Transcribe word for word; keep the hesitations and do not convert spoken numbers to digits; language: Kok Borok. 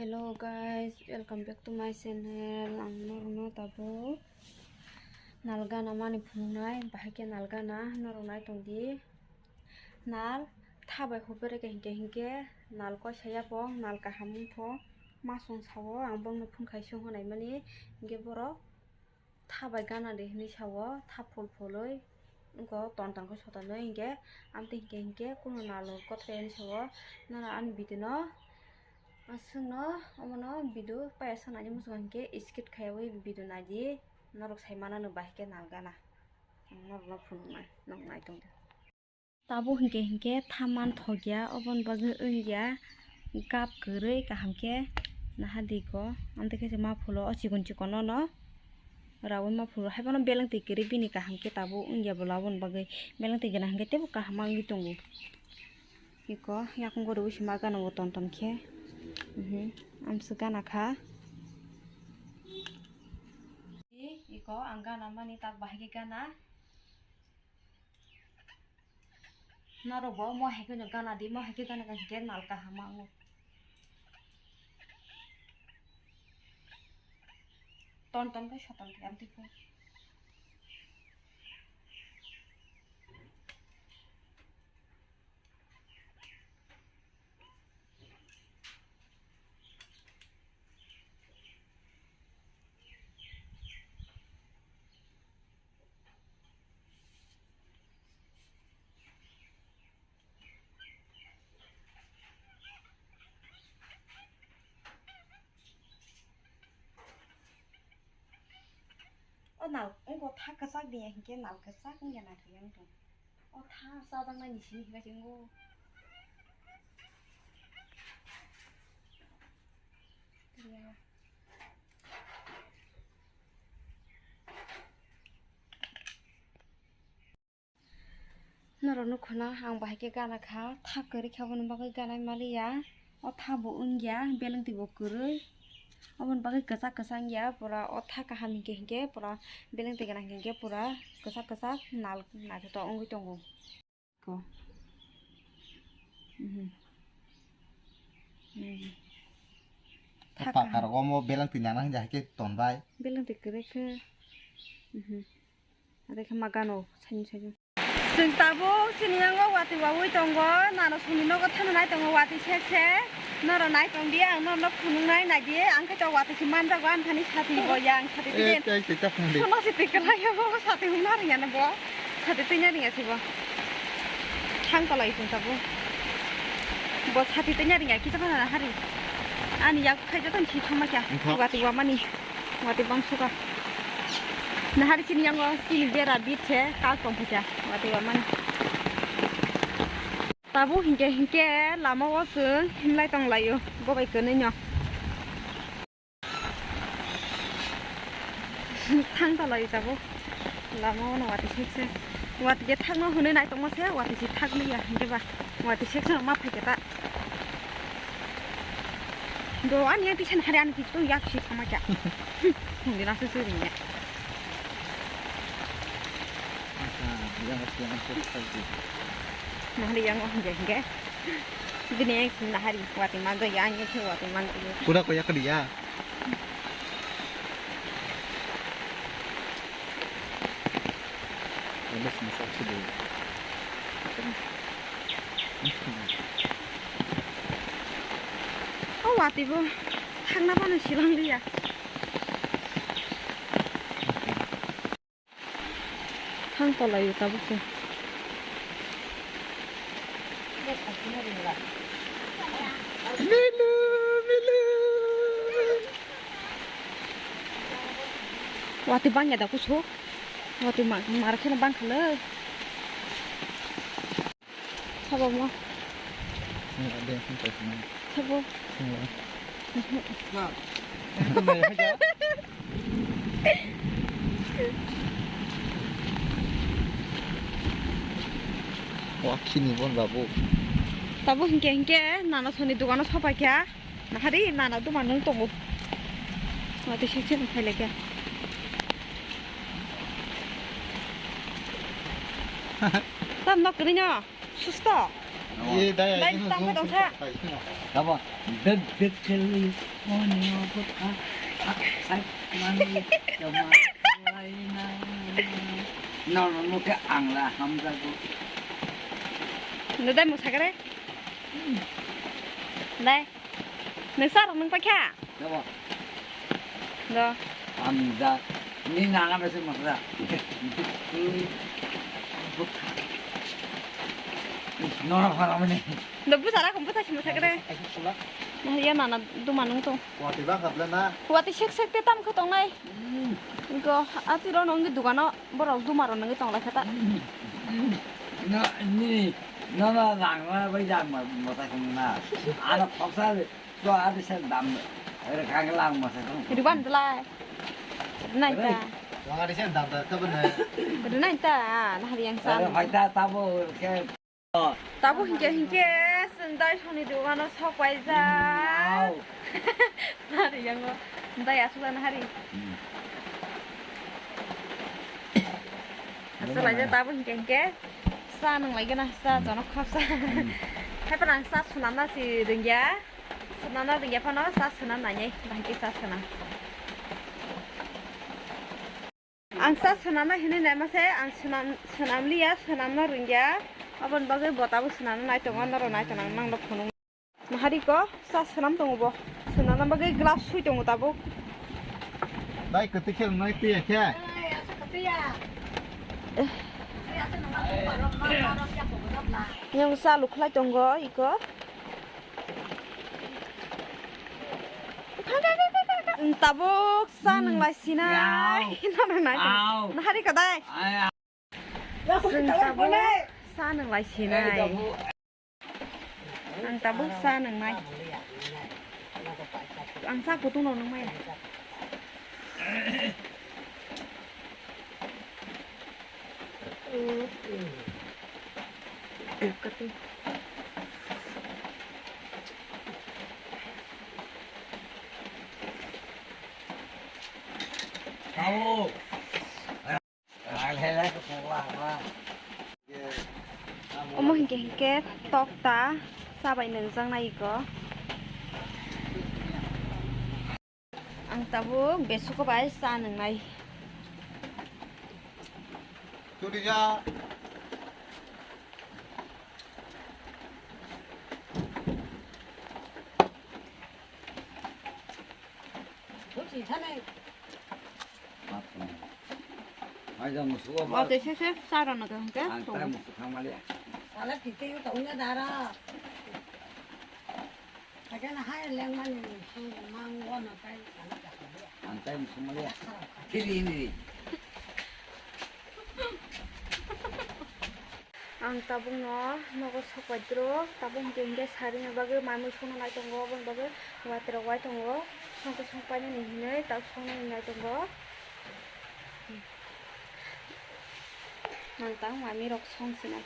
Hello guys, welcome back to my channel. Ang norokno tabuk nal gana mani phunuknai, bahai khe nal gana norok nai tongdi. Nal tha bai hupre khe hinkhe hinkhe nal koisa yapong, nal kaham wngpho, ma song sao, ang bongno phunkhai song hwnai mani, hinkhe borok tha bai gana de hinwi sao, tha phul phulwi wngkha, ton ton khe sotonwi hinkhe, amtwi hinkhe hinkhe kunu nal kothai hinwi sao, nana ani video no aswkno omono video paya sanani muchungo hinkhe skip khaiwi video naidi, norok sai manano bahai khe nal gana, ang norokno phunuknai, norok nai tongdi. Tabuk hinkhe hinkhe tha manthokya, oboni bagwi wngya gap kwrwi kaham khe nahardi ko. Amtwi khe se ma phulo o chikon chikon no no raui ma phulo, haiphano belengtwi kwrwi bini kaham khe tabuk wngya bwla, oboni bagwi belengtwi gwnang hinkhe teibo kaham ma wngwi tongo. Iko yakung gori wisi ma gana bo ton ton khe, mhm, amswk gana kha. Iko ang gana mani tak bahai khe gana. Norok bo mo hai kheno gana di, mo hai khe gana gana khe nal kaham ma wngo. Ton ton khe soton khe amtwi khe. O nal, wngkha tha kwchak diya hinkhe nal kwchak wngya naithok wngtong. O tha chajaknai ni simi hinkhe se wngo. Norok nukho na ang bahai khe gana kha, tha kwrwi khe aboni bagwi ganai maliya. O tha bo wngya, belengtwi bo kwrwi. Oboni bagwi kwchak kwchak wngya, pura o tha kaham hinkhe hinkhe pura belengtwi gwnang hinkhe pura kwchak kwchak nal naithotok wngwi tongo. Ko. Mhm. Mhm. Tha Pakar kaham. Omo belengtwi nana hinja hai khe tonbai. Belengtwi kwrwi khe. Mhm. Are khe ma gano saini saini. Chwng tabuk chini yango watwi wawi tongo, nano songni nogo thana nai tongo watwi sek sek. Noro nai tong di, ang norno phunuknai nai di, ang khe to watwi se manjago, ani thani sati bo ya, ang sati Eh, tei. Tei, tei, ta phone di. Sono siti kwlai o, sati hwnna rwya no bo, sati twina rwya se bo. Thang tolai chwng tabuk. Bo sati twina rwya, kisa phana hari. Ani yak khai joto si thangma kya, Wngkha. Watwi wamani. Watwi bang suka. Nahari chini yango chini bera bit se kal tong phaikha. Watwi wamani. Tabuk hinkhe hinkhe lama o chwng himlai tong laio. Bo bai kwnwi no. Thang ta laio tabuk. Lama o no watwi sek se. Watwi je thangno hwnwi nai tongma se watwi se thang liya hinkhe ba. Watwi sek se ma phaikha ta. Do ani yang tisa nahari ani tisa yak si sama kya. Hindi nasi suri nya. Yang si yang si. Nahari yang oh jengge. Bini yang si nahari watwi manjak ya, yang si watwi manjak ya. Pura ko yak dia. Ini semua saksi dulu. O watwi bo thangna bana silang liya. Thang tolai o tabuk se. Milu, milu. Watwi bangya da kusu. Watwi ma-, mar kheno bangkha le. Sabo mo. Sabo. Wakhini bon babu. Tabuk hinkhe hinkhe nana soni dogano sopaikha. Nahari nana duma nung tongo. Watwi sek sek phailaikha. Tam nok kwrwino. Susto. Dai, tamo tong kha. Tamo, dek dek keli, oni obot a, ak sak mani, tamo laina. No, no, no, ke angla hamjago. Dai mo sagare. Dai. Nung sar nung pakha. Tamo. Do. Hamja. Ni nana bese masra. Nora phara mani. Do busara kom busa sima sagre. Nah, ya nana duma nung tong. Wati ba khapla na. Wati sek sek te tam kha tongnai. Go ati ro nong dugano borok duma ro nong tong lai khata. No, ni, no, no, lang na bai jang ma, ma ta kong na. Ana khoksa. To adi sen dam re kang lang ma se tong. Riban dulai. Nai ta. Wang adi sen dam dar ka bana. Nai ta, nah hari yang san. Are bhai ta tabo ke. Tabo hingke hingke sendai soni dogano sok pai ja. Hari yang dai asuk na hari. Asuk lai ja tabo hingke hingke sa nang lai gana sa jonok khap sa. Hai pa nang sa sunam na si ringya. Swnamna rwngya phano sa swnam nainai, bahai khe sa swnam. Ang sa swnamna hinwi naima se, ang swnam, swnam liya, swnamna rwngya. Aboni bagwi bo tabo swnamna nai tongo, norok nai tongo, ang nangno phunuk. Nahari ko sa swnam tongo bo. Swnamna bagwi glass sui tongo tabuk. Bai kwtwi khe nai twi khe. Yang sa lukhlai tongo iko. Tabuk sa nang lai sinai. Nang nai. Nahari kadai. Chwng tabuk sa nang lai sinai. Ang tabuk sa nang nai. Ang sa kutung no nang mai. Omo hinkhe hinkhe tokta sa bai nwngjak nai iko. Ang tabuk besuko bai cha nwngnai. Churi ja. Churi thane. Ai da musugo ba. Ba te se se sa rano to hingke. Ang tai musu thang mali. Sala tite yo to unya dara. Kagena hai lengmani sung mang wono tai. Ang tai musu mali. Kiri ini. Ang tabukno nogo sok bai dro, tabuk hingke hingke sarini bagwi mai mui songna nai tongo, aboni bagwi waterok wai tongo, songkhe song painani hinwi tabuk songna nai tongo. Ang tabuk mamirok song sinai.